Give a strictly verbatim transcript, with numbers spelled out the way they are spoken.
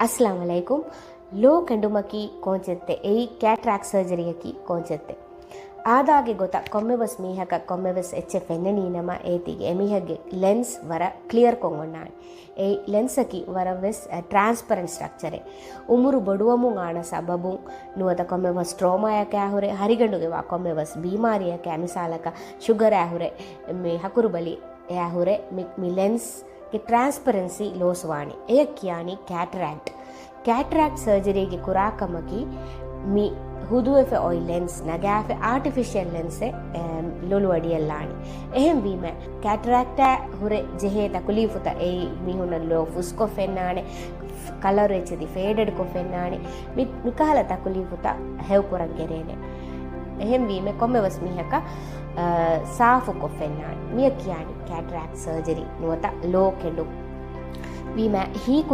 އައްސަލާމު ޢަލައިކުމް. ލޯ ކެނޑުމަކީ ކޯންޗެއްތެ؟ އެއީ ކެޓްރެކްޓް ސަރޖަރީއަކީ ކޯންޗެއްތެ؟ އާދައިގެ ގޮތަށް ކޮންމެވެސް މީހަކަށް ކޮންމެވެސް އެއްޗެއް ފެންނަނީ ނަމަ، އޭތީގެ އެމީހެއްގެ ލެންސް ވަރަށް ކްލިއަރްކޮށް އޮންނާނެ. އެއީ ލެންސަކީ ވަރަށްވެސް، އަ، ޓްރާންސްޕަރެންޓް ސްޓްރަކްޗަރެއް. އުމުރު ބޮޑުވަމުން އާނަ ސަބަބުން ނުވަތަ ކޮންމެވެސް ޓްރޯމާއަކާ ހުރެ، ހަރިގަނޑުގެ ވާ ކޮންމެވެސް ބީމާރިއަކާ، މިސާލަކަށް ޝުގަރާ ހުރެ، މި ހަކުރުބަލި އެއާ ހުރެ މި، މި ލެންސްގެ ޓްރާންސްޕަރެންސީ ލޯސް ވާނީ. އެޔަށް ކިޔާނީ ކެޓްރެކްޓް. ކެޓްރެކްޓް ސަރޖަރީގެ ކުރާ ކަމަކީ މި ހުދުވެފަ އޮތް ލެންސް ނަގާފަ އާޓިފިޝަލް ލެންސެއް، އެ، ލޮލު އަޑިއަށް ލާނީ. އެހެންވީމަ ކެޓްރެކްޓާ ހުރެ ޖެހޭ ތަކުލީފުތައް އެއީ މީހުންނަށް ލޯ ފުސްކޮށް ފެންނާނެ، ކަލަރު އެއްޗެތި ފޭޑެޑް ކޮށް ފެންނާނެ. މި، މިކަހަލަ ތަކުލީފުތައް ހެޔޮކުރަން ކެރޭނެ. އެހެންވީމަ ކޮންމެވެސް މީހަކަށް، އަ، ސާފުކޮށް ފެންނާނެ. މިޔަށް ކިޔާނީ ކެޓްރެކްޓް ސަރޖަރީ ނުވަތަ ލޯ ކެނޑުން. ވީމަ ހީކު